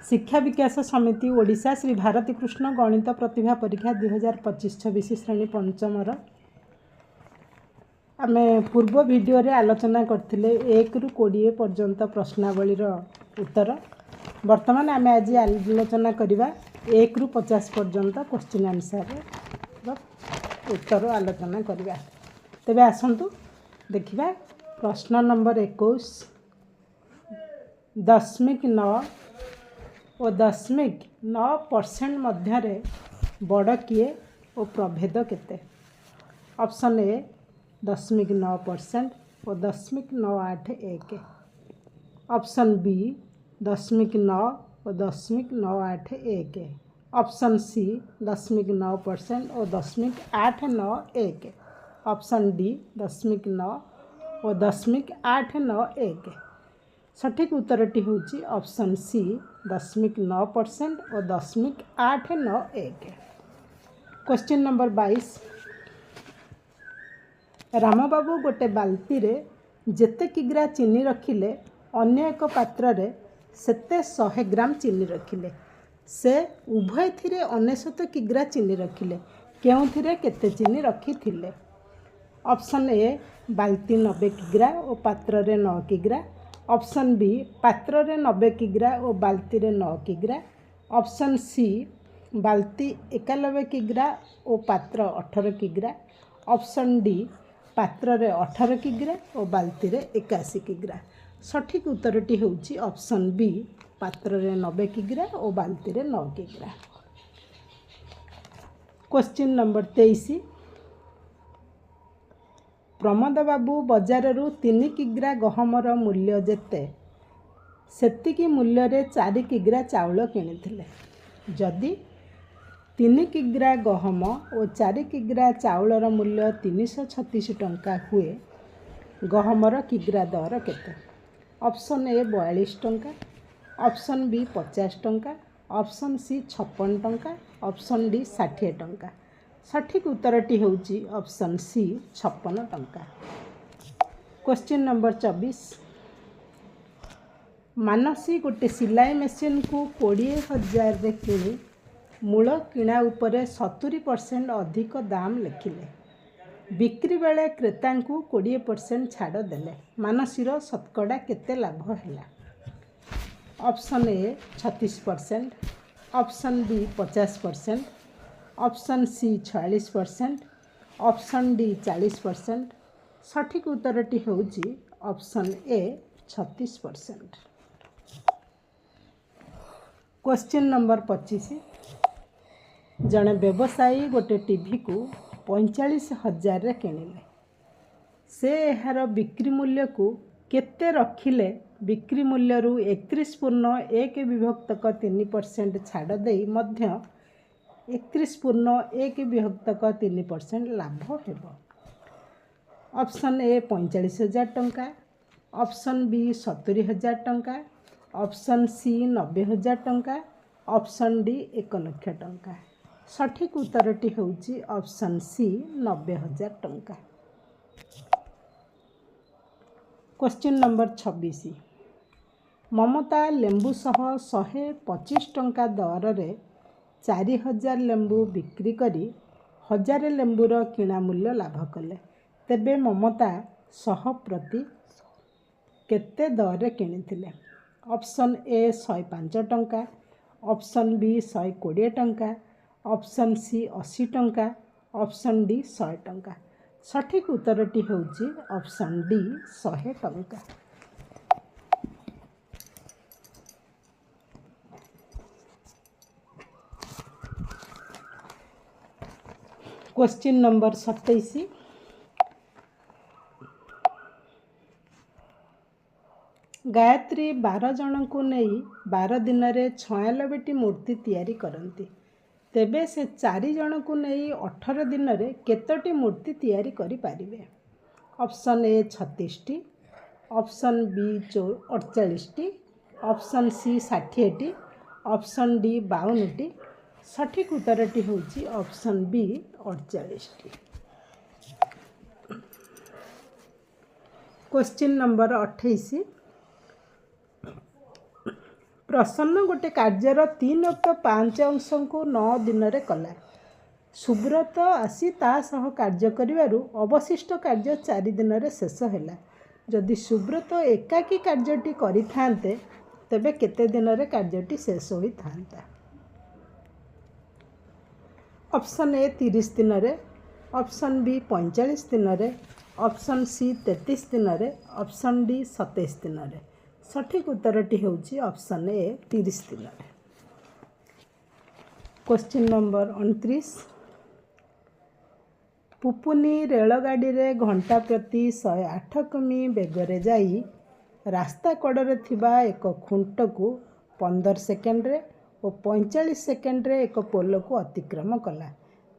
ଶିକ୍ଷା ବିକାଶ ସମିତି ଓଡ଼ିଶା ଶ୍ରୀ ଭାରତୀ କୃଷ୍ଣ ଗଣିତ ପ୍ରତିଭା ପରୀକ୍ଷା 2025-26 ଶ୍ରେଣୀ ପଞ୍ଚମର। ଆମେ ପୂର୍ବ ଭିଡ଼ିଓରେ ଆଲୋଚନା କରିଥିଲେ 1ରୁ 20 ପର୍ଯ୍ୟନ୍ତ ପ୍ରଶ୍ନାବଳୀର ଉତ୍ତର। ବର୍ତ୍ତମାନ ଆମେ ଆଜି ଆଲୋଚନା କରିବା 1ରୁ 50 ପର୍ଯ୍ୟନ୍ତ କୋଶ୍ଚିନ୍ ଆନ୍ସର୍ର ଉତ୍ତର ଆଲୋଚନା କରିବା। ତେବେ ଆସନ୍ତୁ ଦେଖିବା ପ୍ରଶ୍ନ ନମ୍ବର 21। 0.9 ଓ 0.9% ମଧ୍ୟରେ ବଡ଼ କିଏ ଓ ପ୍ରଭେଦ କେତେ? Option A 0.9% O 0.981, option B 0.9 O 0.981, option C 0.9% O 0.891, option D 0.9 ଓ 0.891। ସଠିକ୍ ଉତ୍ତରଟି ହେଉଛି ଅପସନ୍ ସି 0.9% ଓ 0.891। Question number 22। ରାମବାବୁ ଗୋଟେ ବାଲ୍ତିରେ ଯେତେ କିଗ୍ରା ଚିନି ରଖିଲେ, ଅନ୍ୟ ଏକ ପାତ୍ରରେ ସେତେ 100 ଗ୍ରାମ ଚିନି ରଖିଲେ। ସେ ଉଭୟଥିରେ 99 କିଗ୍ରା ଚିନି ରଖିଲେ। କେଉଁଥିରେ କେତେ ଚିନି ରଖିଥିଲେ? ଅପସନ୍ ଏ ବାଲ୍ତି 90 କିଗ୍ରା ଓ ପାତ୍ରରେ 9 କିଗ୍ରା, ଅପସନ୍ ବି ପାତ୍ରରେ 90 କିଗ୍ରା ଓ ବାଲ୍ତିରେ 9 କିଗ୍ରା, ଅପସନ୍ ସି ବାଲ୍ତି 91 କିଗ୍ରା ଓ ପାତ୍ର 18 କିଗ୍ରା, ଅପସନ୍ ଡି ପାତ୍ରରେ 18 କିଗ୍ରା ଓ ବାଲ୍ତିରେ 81 କିଗ୍ରା। ସଠିକ୍ ଉତ୍ତରଟି ହେଉଛି ଅପସନ୍ ବି ପାତ୍ରରେ 90 କିଗ୍ରା ଓ ବାଲ୍ତିରେ 9 କିଗ୍ରା। Question number 23। ପ୍ରମୋଦ ବାବୁ ବଜାରରୁ 3 କିଗ୍ରା ଗହମର ମୂଲ୍ୟ ଯେତେ, ସେତିକି ମୂଲ୍ୟରେ 4 କିଗ୍ରା ଚାଉଳ କିଣିଥିଲେ। ଯଦି 3 କିଗ୍ରା ଗହମ ଓ 4 କିଗ୍ରା ଚାଉଳର ମୂଲ୍ୟ 336 ଟଙ୍କା ହୁଏ, ଗହମର କିଗ୍ରା ଦର କେତେ? ଅପସନ୍ ଏ 42 ଟଙ୍କା, ଅପସନ୍ ବି 50 ଟଙ୍କା, ଅପସନ୍ ସି 56 ଟଙ୍କା, ଅପସନ୍ ଡି 60 ଟଙ୍କା। ସଠିକ୍ ଉତ୍ତରଟି ହେଉଛି ଅପସନ୍ ସି 56 ଟଙ୍କା। Question number 24। ମାନସୀ ଗୋଟେ ସିଲାଇ ମେସିନ୍କୁ 20,000ରେ କିଣି ମୂଳ କିଣା ଉପରେ 70% ଅଧିକ ଦାମ୍ ଲେଖିଲେ। ବିକ୍ରି ବେଳେ କ୍ରେତାଙ୍କୁ 20% ଛାଡ଼ ଦେଲେ। ମାନସୀର ଶତକଡ଼ା କେତେ ଲାଭ ହେଲା? Option A 36%, option B 50%, option C 46%, option D 40%। ସଠିକ୍ ଉତ୍ତରଟି ହେଉଛି ଅପସନ୍ ଏ 36%। Question number 25। ଜଣେ ବ୍ୟବସାୟୀ ଗୋଟେ ଟିଭିକୁ 45,000ରେ କିଣିଲେ। ସେ ଏହାର ବିକ୍ରି ମୂଲ୍ୟକୁ କେତେ ରଖିଲେ ବିକ୍ରି ମୂଲ୍ୟରୁ 31.1/3% ଛାଡ଼ ଦେଇ ମଧ୍ୟ 31.1/3% ଲାଭ ହେବ? ଅପସନ୍ ଏ 45,000 ଟଙ୍କା, ଅପସନ୍ ବି 70,000 ଟଙ୍କା, ଅପସନ୍ ସି 90,000 ଟଙ୍କା, ଅପସନ୍ ଡି 1 ଲକ୍ଷ ଟଙ୍କା। ସଠିକ୍ ଉତ୍ତରଟି ହେଉଛି ଅପସନ୍ ସି 90,000 ଟଙ୍କା। Question number 26। ମମତା ଲେମ୍ବୁ ସହ 125 ଟଙ୍କା ଦରରେ 4000 ଲେମ୍ବୁ ବିକ୍ରି କରି 1000 ଲେମ୍ବୁର କିଣା ମୂଲ୍ୟ ଲାଭ କଲେ। ତେବେ ମମତା ଶହ ପ୍ରତି କେତେ ଦରରେ କିଣିଥିଲେ? ଅପସନ୍ ଏ 105 ଟଙ୍କା, ଅପସନ୍ ବି 120 ଟଙ୍କା, ଅପସନ୍ ସି 80 ଟଙ୍କା, ଅପସନ୍ ଡି 100 ଟଙ୍କା। ସଠିକ୍ ଉତ୍ତରଟି ହେଉଛି ଅପସନ୍ ଡି 100 ଟଙ୍କା। Question number 27। ଗାୟତ୍ରୀ 12 ଜଣଙ୍କୁ ନେଇ 12 ଦିନରେ 96ଟି ମୂର୍ତ୍ତି ତିଆରି କରନ୍ତି। ତେବେ ସେ ଚାରି ଜଣଙ୍କୁ ନେଇ 18 ଦିନରେ କେତୋଟି ମୂର୍ତ୍ତି ତିଆରି କରିପାରିବେ? ଅପସନ୍ ଏ 36ଟି, ଅପସନ୍ ବି 48ଟି, ଅପସନ୍ ସି 60ଟି, ଅପସନ୍ ଡି 52ଟି। ସଠିକ୍ ଉତ୍ତରଟି ହେଉଛି ଅପସନ୍ ବି 48ଟି। Question number 28। ପ୍ରସନ୍ନ ଗୋଟେ କାର୍ଯ୍ୟର 3/5 ଅଂଶକୁ 9 ଦିନରେ କଲା। ସୁବ୍ରତ ଆସି ତା ସହ କାର୍ଯ୍ୟ କରିବାରୁ ଅବଶିଷ୍ଟ କାର୍ଯ୍ୟ 4 ଦିନରେ ଶେଷ ହେଲା। ଯଦି ସୁବ୍ରତ ଏକାକୀ କାର୍ଯ୍ୟଟି କରିଥାନ୍ତେ, ତେବେ କେତେ ଦିନରେ କାର୍ଯ୍ୟଟି ଶେଷ ହୋଇଥାନ୍ତା? ଅପସନ୍ ଏ 30 ଦିନରେ, ଅପସନ୍ ବି 45 ଦିନରେ, ଅପସନ୍ ସି 33 ଦିନରେ, ଅପସନ୍ ଡି 27 ଦିନରେ। ସଠିକ୍ ଉତ୍ତରଟି ହେଉଛି ଅପସନ୍ ଏ 30 ଦିନରେ। Question number 29। ପୁପୁନି ରେଳଗାଡ଼ିରେ ଘଣ୍ଟା ପ୍ରତି 108 କିମି ବେଗରେ ଯାଇ ରାସ୍ତା କଡ଼ରେ ଥିବା ଏକ ଖୁଣ୍ଟକୁ 15 ସେକେଣ୍ଡରେ ଓ 45 ସେକେଣ୍ଡରେ ଏକ ପୋଲକୁ ଅତିକ୍ରମ କଲା।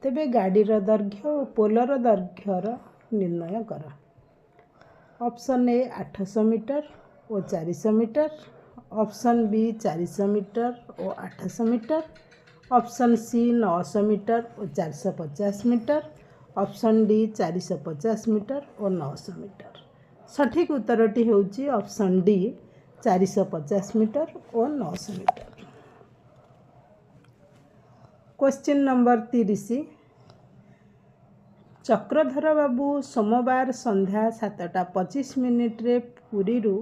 ତେବେ ଗାଡ଼ିର ଦୈର୍ଘ୍ୟ ଓ ପୋଲର ଦୈର୍ଘ୍ୟର ନିର୍ଣ୍ଣୟ କର। ଅପସନ୍ ଏ 800 ମିଟର ଓ 400 ମିଟର, ଅପସନ୍ ବି 400 ମିଟର ଓ 800 ମିଟର, ଅପସନ୍ ସି 900 ମିଟର ଓ 450 ମିଟର, ଅପସନ୍ ଡି 450 ମିଟର ଓ 900 ମିଟର। ସଠିକ୍ ଉତ୍ତରଟି ହେଉଛି ଅପସନ୍ ଡି 450 ମିଟର ଓ 900 metre. Question number 30। Chakradhar Babu ସୋମବାର ସନ୍ଧ୍ୟା 7ଟା 25 ମିନିଟ୍ରେ ପୁରୀରୁ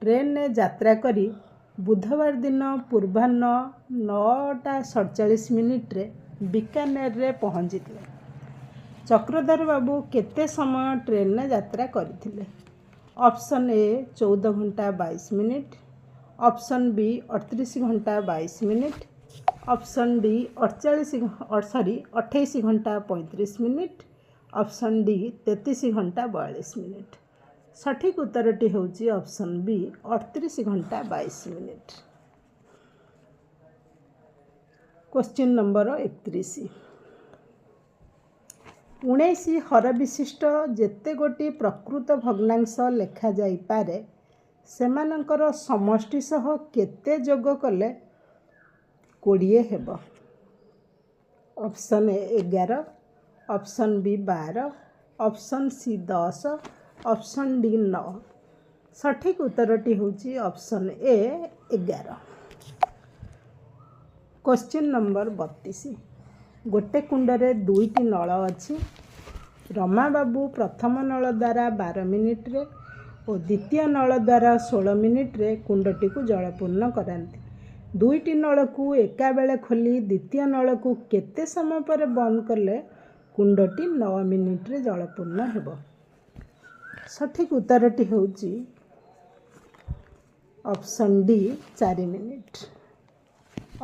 ଟ୍ରେନ୍ରେ ଯାତ୍ରା କରି ବୁଧବାର ଦିନ ପୂର୍ବାହ୍ନ 9ଟା 47 ମିନିଟ୍ରେ ବିକାନେରରେ ପହଞ୍ଚିଥିଲେ। ଚକ୍ରଧର ବାବୁ କେତେ ସମୟ ଟ୍ରେନ୍ରେ ଯାତ୍ରା କରିଥିଲେ? ଅପସନ୍ ଏ 14 ଘଣ୍ଟା 22 ମିନିଟ୍, ଅପସନ୍ ବି 38 ଘଣ୍ଟା 22 ମିନିଟ୍, ଅପସନ୍ ଡି 48, ସରି, 28 ଘଣ୍ଟା 35 ମିନିଟ୍, ଅପସନ୍ ଡି 33 ଘଣ୍ଟା 42 ମିନିଟ୍। ସଠିକ୍ ଉତ୍ତରଟି ହେଉଛି ଅପସନ୍ ବି 38 ଘଣ୍ଟା 22 ମିନିଟ୍। Question number 31। 19 ହର ବିଶିଷ୍ଟ ଯେତେ ଗୋଟି ପ୍ରକୃତ ଭଗ୍ନାଂଶ ଲେଖାଯାଇପାରେ, ସେମାନଙ୍କର ସମଷ୍ଟି ସହ କେତେ ଯୋଗ କଲେ 20 ହେବ? ଅପସନ୍ ଏ 11, option B 12, option C 10, option D 9। ସଠିକ୍ ଉତ୍ତରଟି ହେଉଛି ଅପସନ୍ ଏ 11। Question number 32। ଗୋଟେ କୁଣ୍ଡରେ ଦୁଇଟି ନଳ ଅଛି। ରମାବାବୁ ପ୍ରଥମ ନଳ ଦ୍ୱାରା 12 ମିନିଟ୍ରେ ଓ ଦ୍ୱିତୀୟ ନଳ ଦ୍ୱାରା 16 ମିନିଟ୍ରେ କୁଣ୍ଡଟିକୁ ଜଳପୂର୍ଣ୍ଣ କରାନ୍ତି। ଦୁଇଟି ନଳକୁ ଏକାବେଳେ ଖୋଲି ଦ୍ୱିତୀୟ ନଳକୁ କେତେ ସମୟ ପରେ ବନ୍ଦ କଲେ କୁଣ୍ଡଟି 9 ମିନିଟ୍ରେ ଜଳପୂର୍ଣ୍ଣ ହେବ? ସଠିକ୍ ଉତ୍ତରଟି ହେଉଛି option D 4 minute.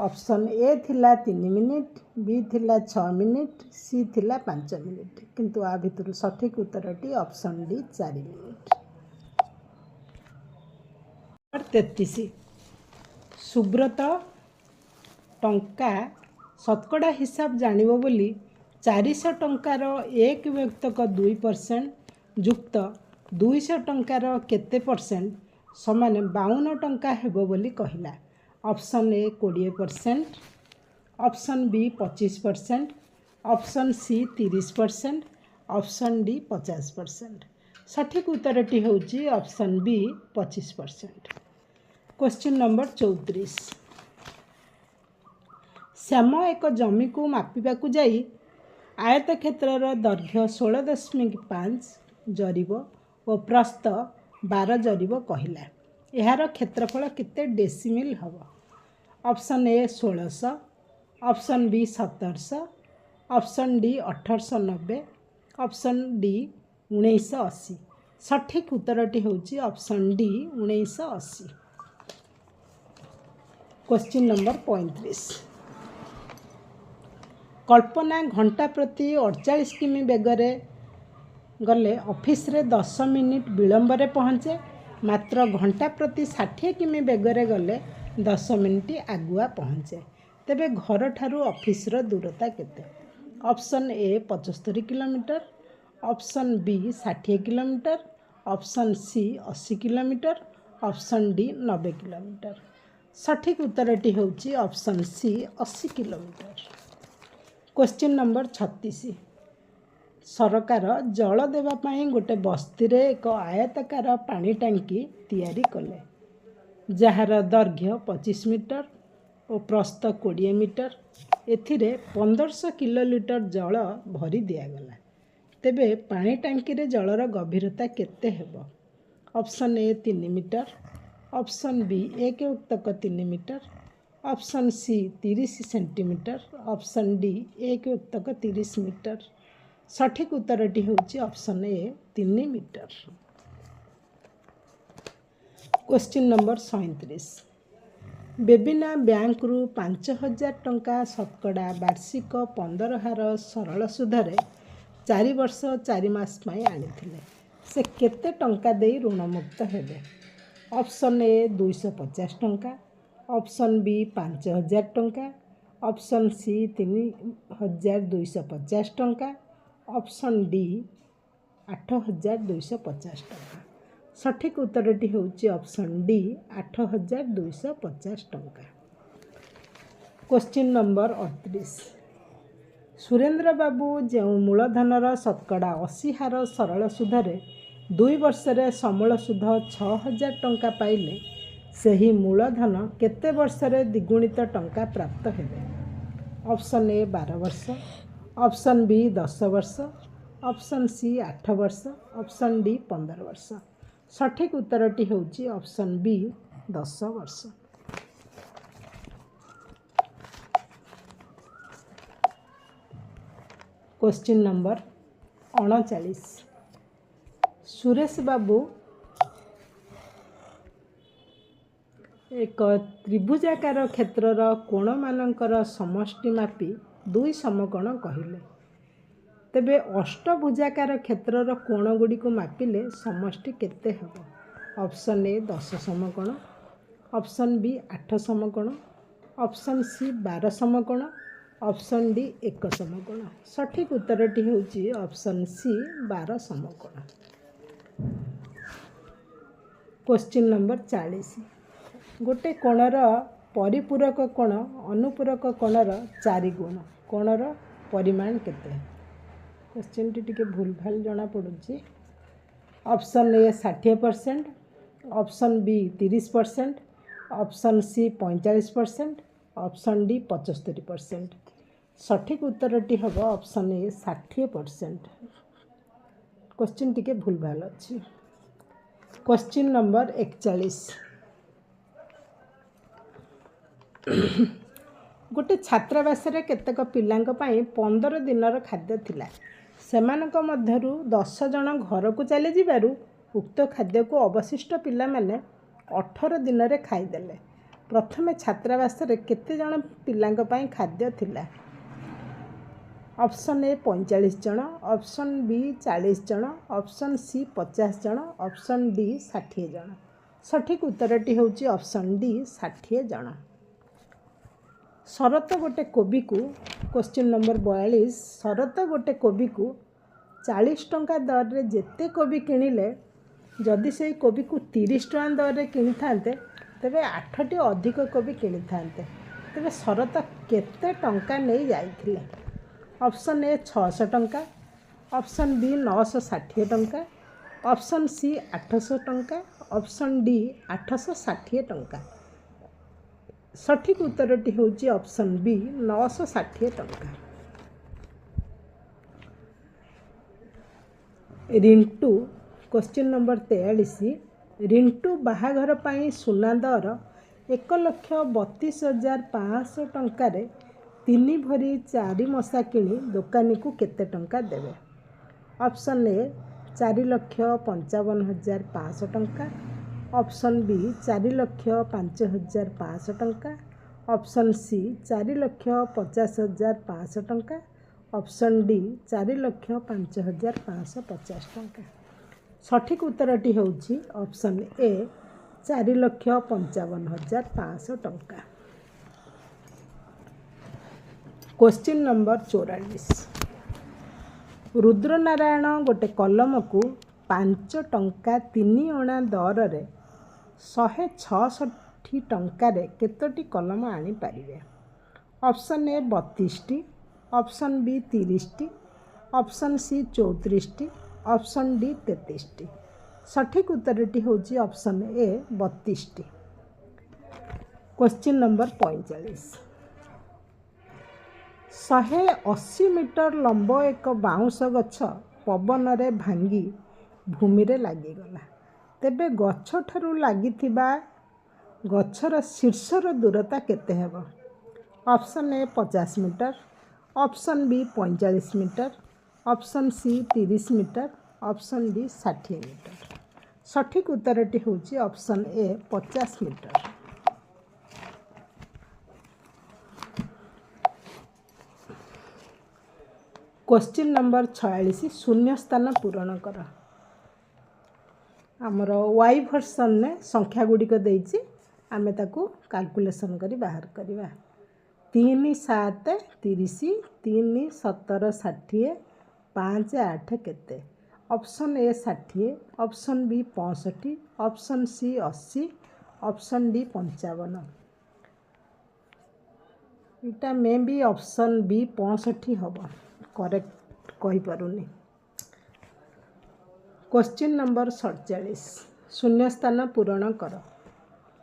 Option A ଥିଲା 3 ମିନିଟ୍, ବି ଥିଲା 6 ମିନିଟ୍, ସି ଥିଲା 5 ମିନିଟ୍। କିନ୍ତୁ ଆ ଭିତରୁ ସଠିକ୍ ଉତ୍ତରଟି ଅପସନ୍ ଡି 4 ମିନିଟ୍। 33। ସୁବ୍ରତ ଟଙ୍କା ଶତକଡ଼ା ହିସାବ ଜାଣିବ ବୋଲି 400 ଟଙ୍କାର 1 ବିଭକ୍ତକ 2% ଯୁକ୍ତ 200 ଟଙ୍କାର କେତେ ପରସେଣ୍ଟ ସମାନ 52 ଟଙ୍କା ହେବ ବୋଲି କହିଲା? Option A 20%, option B 25%, option C 30%, option D 50%। ସଠିକ୍ ଉତ୍ତରଟି ହେଉଛି ଅପସନ୍ ବି 25%। Question number 34। ଶ୍ୟାମ ଏକ ଜମିକୁ ମାପିବାକୁ ଯାଇ ଆୟତକ୍ଷେତ୍ରର ଦୈର୍ଘ୍ୟ 16.5 ଜରିବ ଓ ପ୍ରସ୍ଥ 12 ଜରିବ କହିଲା। ଏହାର କ୍ଷେତ୍ରଫଳ କେତେ ଡେସିମିଲ୍ ହେବ? ଅପସନ୍ ଏ 1600, option B 1700, option D 1890, option D 1980। ସଠିକ୍ ଉତ୍ତରଟି ହେଉଛି ଅପସନ୍ ଡି 1980। Question number 35। କଳ୍ପନା ଘଣ୍ଟା ପ୍ରତି 48 କିମି ବେଗରେ ଗଲେ ଅଫିସରେ 10 ମିନିଟ୍ ବିଳମ୍ବରେ ପହଞ୍ଚେ, ମାତ୍ର ଘଣ୍ଟା ପ୍ରତି 60 କିମି ବେଗରେ ଗଲେ 10 ମିନିଟ୍ ଆଗୁଆ ପହଞ୍ଚେ। ତେବେ ଘରଠାରୁ ଅଫିସର ଦୂରତା କେତେ? Option A 75 kilometre, option B 60 kilometre, option C 80 kilometre, option D 90 kilometre. ସଠିକ୍ ଉତ୍ତରଟି ହେଉଛି option C 80 kilometre. Question number 36। ସରକାର ଜଳ ଦେବା ପାଇଁ ଗୋଟେ ବସ୍ତିରେ ଏକ ଆୟତାକାର ପାଣି ଟାଙ୍କି ତିଆରି କଲେ। ଯାହାର ଦୈର୍ଘ୍ୟ 25 ମିଟର ଓ ପ୍ରସ୍ଥ 20 ମିଟର। ଏଥିରେ 1500 କିଲୋଲିଟର ଜଳ ଭରି ଦିଆଗଲା। ତେବେ ପାଣି ଟାଙ୍କିରେ ଜଳର ଗଭୀରତା କେତେ ହେବ? Option A 3 metre, option B 1.3 metre, option C 30 centimetre, option D 1.30 metre. ସଠିକ୍ ଉତ୍ତରଟି ହେଉଛି option A 3 metre. Question number 37। Bebina ବ୍ୟାଙ୍କରୁ 5000 ଟଙ୍କା ଶତକଡ଼ା ବାର୍ଷିକ 15 ହାର ସରଳ ସୁଧରେ 4 ବର୍ଷ 4 ମାସ ପାଇଁ ଆଣିଥିଲେ। ସେ କେତେ ଟଙ୍କା ଦେଇ ଋଣମୁକ୍ତ ହେବେ? ଅପସନ୍ ଏ 250 ଟଙ୍କା, ଅପସନ୍ ବି 5000 ଟଙ୍କା, ଅପସନ୍ ସି 3250 ଟଙ୍କା, ଅପସନ୍ ଡି 8250 ଟଙ୍କା। ସଠିକ୍ ଉତ୍ତରଟି ହେଉଛି ଅପସନ୍ ଡି 8250 ଟଙ୍କା। Question number 38। ସୁରେନ୍ଦ୍ର ବାବୁ ଯେଉଁ ମୂଳଧନର ଶତକଡ଼ା 80 ହାର ସରଳ ସୁଧରେ 2 ବର୍ଷରେ ସମୂଳ ସୁଧ 6000 ଟଙ୍କା ପାଇଲେ, ସେହି ମୂଳଧନ କେତେ ବର୍ଷରେ ଦ୍ୱିଗୁଣିତ ଟଙ୍କା ପ୍ରାପ୍ତ ହେବେ? ଅପସନ୍ ଏ 12 ବର୍ଷ, ଅପସନ୍ ବି 10 ବର୍ଷ, ଅପସନ୍ ସି 8 ବର୍ଷ, ଅପସନ୍ ଡି 15 ବର୍ଷ। ସଠିକ୍ ଉତ୍ତରଟି ହେଉଛି ଅପସନ୍ ବି 10 ବର୍ଷ। Question number 39। ସୁରେଶ ବାବୁ ଏକ ତ୍ରିଭୁଜାକାର କ୍ଷେତ୍ରର କୋଣମାନଙ୍କର ସମଷ୍ଟି ମାପି 2 ସମକୋଣ କହିଲେ। ତେବେ ଅଷ୍ଟଭୁଜାକାର କ୍ଷେତ୍ରର କୋଣଗୁଡ଼ିକୁ ମାପିଲେ ସମଷ୍ଟି କେତେ ହେବ? ଅପସନ୍ ଏ 10 ସମକୋଣ, ଅପସନ୍ ବି 8 ସମକୋଣ, ଅପସନ୍ ସି 12 ସମକୋଣ, ଅପସନ୍ ଡି 1 ସମକୋଣ। ସଠିକ୍ ଉତ୍ତରଟି ହେଉଛି ଅପସନ୍ ସି 12 ସମକୋଣ। Question number 40। ଗୋଟେ କୋଣର ପରିପୂରକ କୋଣ ଅନୁପୂରକ କୋଣର 4 ଗୁଣ, କୋଣର ପରିମାଣ କେତେ? କ୍ୱେଶ୍ଚିନ୍ଟି ଟିକେ ଭୁଲଭାଲ ଜଣାପଡ଼ୁଛି। Option A 60%, option B 30%, option C 45%, option D 75%। ସଠିକ୍ ଉତ୍ତରଟି ହେବ ଅପସନ୍ ଏ 60%। କ୍ୱେଶ୍ଚିନ୍ ଟିକେ ଭୁଲଭାଲ ଅଛି। Question number 41। ଗୋଟେ ଛାତ୍ରାବାସରେ କେତେକ ପିଲାଙ୍କ ପାଇଁ 15 ଦିନର ଖାଦ୍ୟ ଥିଲା। ସେମାନଙ୍କ ମଧ୍ୟରୁ 10 ଜଣ ଘରକୁ ଚାଲିଯିବାରୁ ଉକ୍ତ ଖାଦ୍ୟକୁ ଅବଶିଷ୍ଟ ପିଲାମାନେ 18 ଦିନରେ ଖାଇଦେଲେ। ପ୍ରଥମେ ଛାତ୍ରାବାସରେ କେତେ ଜଣ ପିଲାଙ୍କ ପାଇଁ ଖାଦ୍ୟ ଥିଲା? ଅପସନ୍ ଏ 45 ଜଣ, ଅପସନ୍ ବି 40 ଜଣ, ଅପସନ୍ ସି 50 ଜଣ, ଅପସନ୍ ଡି 60 ଜଣ। ସଠିକ୍ ଉତ୍ତରଟି ହେଉଛି ଅପସନ୍ ଡି 60 ଜଣ। ଶରତ ଗୋଟେ କୋବିକୁ, କ୍ୱେଶ୍ଚିନ୍ ନମ୍ବର 42। ଶରତ ଗୋଟେ କୋବିକୁ 40 ଟଙ୍କା ଦରରେ ଯେତେ କୋବି କିଣିଲେ, ଯଦି ସେଇ କୋବିକୁ 30 ଟଙ୍କା ଦରରେ କିଣିଥାନ୍ତେ ତେବେ 8ଟି ଅଧିକ କୋବି କିଣିଥାନ୍ତେ। ତେବେ ଶରତ କେତେ ଟଙ୍କା ନେଇ ଯାଇଥିଲେ? ଅପସନ୍ ଏ 600 ଟଙ୍କା, ଅପସନ୍ ବି 960 ଟଙ୍କା, ଅପସନ୍ ସି 800 ଟଙ୍କା, ଅପସନ୍ ଡି 860 ଟଙ୍କା। ସଠିକ୍ ଉତ୍ତରଟି ହେଉଛି ଅପସନ୍ ବି 960 ଟଙ୍କା। Rintu, question number 43। ରିଣ୍ଟୁ ବାହାଘର ପାଇଁ ସୁନା ଦର 1,32,500 ଟଙ୍କାରେ 3 ଭରି 4 ମଶା କିଣି ଦୋକାନୀକୁ କେତେ ଟଙ୍କା ଦେବେ? ଅପସନ୍ ଏ 4,55,500 ଟଙ୍କା, ଅପସନ୍ ବି 4,05,500 ଟଙ୍କା, ଅପସନ୍ ସି 4,50,500 ଟଙ୍କା, ଅପସନ୍ ଡି 4,05,550 ଟଙ୍କା। ସଠିକ୍ ଉତ୍ତରଟି ହେଉଛି ଅପସନ୍ ଏ 4,55,500 ଟଙ୍କା। Question number 44। ରୁଦ୍ରନାରାୟଣ ଗୋଟେ କଲମକୁ 5 ଟଙ୍କା 3 ଅଣା ଦରରେ 166 ଟଙ୍କାରେ କେତୋଟି କଲମ ଆଣିପାରିବେ? ଅପସନ୍ ଏ 32ଟି, ଅପସନ୍ ବି 30ଟି, ଅପସନ୍ ସି 34ଟି, ଅପସନ୍ ଡି 33ଟି। ସଠିକ୍ ଉତ୍ତରଟି ହେଉଛି ଅପସନ୍ ଏ 32ଟି। Question number 45। 180 ମିଟର ଲମ୍ବ ଏକ ବାଉଁଶ ଗଛ ପବନରେ ଭାଙ୍ଗି ଭୂମିରେ ଲାଗିଗଲା। ତେବେ ଗଛଠାରୁ ଲାଗିଥିବା ଗଛର ଶୀର୍ଷର ଦୂରତା କେତେ ହେବ? Option A 50 metre, option B 45 metre, option C 30 metre, option D 60 metre. ସଠିକ୍ ଉତ୍ତରଟି ହେଉଛି option A 50 metre. Question number 46। ଶୂନ୍ୟସ୍ଥାନ ପୂରଣ କର। ଆମର ୱାଇ ଭର୍ସନରେ ସଂଖ୍ୟା ଗୁଡ଼ିକ ଦେଇଛି, ଆମେ ତାକୁ କାଲକୁଲେସନ୍ କରି ବାହାର କରିବା। 3 7 30, 3 17 60, 5 8 କେତେ? Option A 60, option B 65, option C 80, option D 55। ଏଇଟା ମେ ବି ଅପସନ୍ ବି 65 ହେବ, କରେକ୍ଟ କହିପାରୁନି। Question number 47। ଶୂନ୍ୟସ୍ଥାନ ପୂରଣ କର।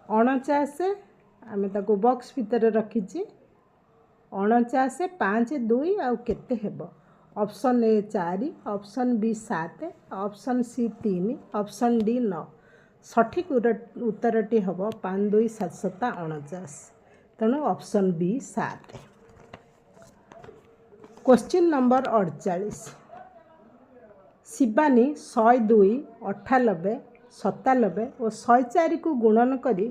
49, ଆମେ ତାକୁ ବକ୍ସ ଭିତରେ ରଖିଛି। 49 5 2 ଆଉ କେତେ ହେବ? Option A 4, option B 7, option C 3, option D 9। ସଠିକ୍ ଉତ୍ତରଟି ହେବ 5 2 7 7 49, ତେଣୁ option B 7। Question number 48। Shivani 102, 98, 97 ଓ 104କୁ ଗୁଣନ କରି,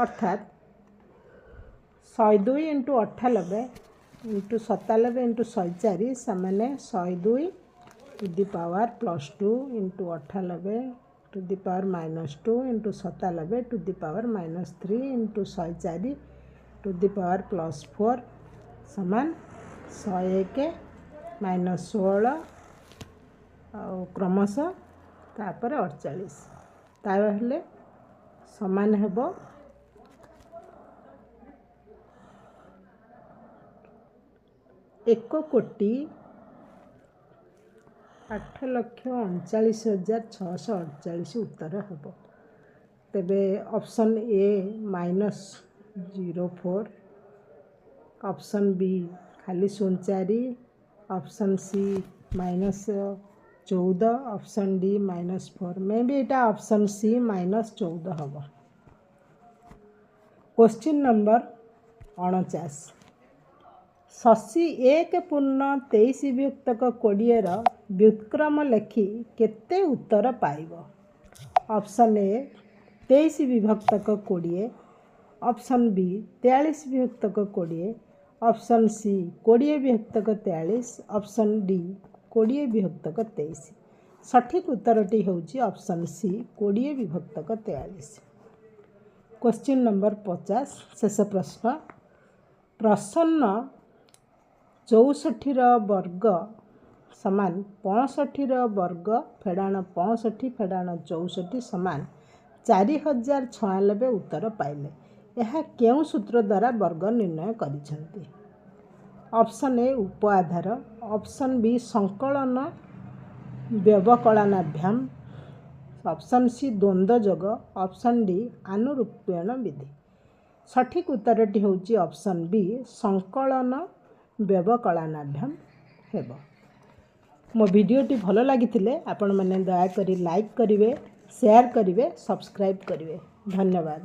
ଅର୍ଥାତ୍ 102 ଇଣ୍ଟୁ 98 ଇଣ୍ଟୁ 97 ଇଣ୍ଟୁ 104 ସମାନେ 102 to the power plus two into 98 to the power minus two into 97 to the power minus three into 104 to the power plus four ସମାନ 101 minus 16 ଆଉ କ୍ରମଶଃ ତାପରେ 48। ତାହେଲେ ସମାନ ହେବ 1,08,39,648 ଉତ୍ତର ହେବ। ତେବେ option A minus zero four, option B ଖାଲି 0 4, option C minus 14, option D minus four. Maybe ଏଇଟା ଅପସନ୍ ସି ମାଇନସ୍ 14 ହେବ। Question number 49। ଶଶୀ 1 ପୂର୍ଣ୍ଣ 23 ବିଭକ୍ତକ 20ର ବ୍ୟୁତ୍କ୍ରମ ଲେଖି କେତେ ଉତ୍ତର ପାଇବ? Option A 23 ବିଭକ୍ତକ 20, option B 43 ବିଭକ୍ତକ 20, option C 20 ବିଭକ୍ତକ 43, option D 20 ବିଭକ୍ତକ 23। ସଠିକ୍ ଉତ୍ତରଟି ହେଉଛି ଅପସନ୍ ସି 20 ବିଭକ୍ତକ 43। କ୍ୱେଶ୍ଚିନ୍ ନମ୍ବର 50, ଶେଷ ପ୍ରଶ୍ନ। ପ୍ରସନ୍ନ 64ର ବର୍ଗ ସମାନ 65ର ବର୍ଗ ଫେଡ଼ାଣ 65 ଫେଡ଼ାଣ 64 ସମାନ 4096 ଉତ୍ତର ପାଇଲେ। ଏହା କେଉଁ ସୂତ୍ର ଦ୍ୱାରା ବର୍ଗ ନିର୍ଣ୍ଣୟ କରିଛନ୍ତି? ଅପସନ୍ ଏ ଉପ ଆଧାର, ଅପସନ୍ ବି ସଂକଳନ ବ୍ୟବକଳନାଭ୍ୟାମ, ଅପସନ୍ ସି ଦ୍ୱନ୍ଦ୍ୱ ଯୋଗ, ଅପସନ୍ ଡି ଆନୁରୂପ୍ୟଣ ବିଧି। ସଠିକ୍ ଉତ୍ତରଟି ହେଉଛି ଅପସନ୍ ବି ସଂକଳନ ବ୍ୟବକଳନାଭ୍ୟାମ ହେବ। ମୋ ଭିଡ଼ିଓଟି ଭଲ ଲାଗିଥିଲେ ଆପଣମାନେ ଦୟାକରି ଲାଇକ୍ କରିବେ, ସେୟାର କରିବେ, ସବସ୍କ୍ରାଇବ୍ କରିବେ। ଧନ୍ୟବାଦ।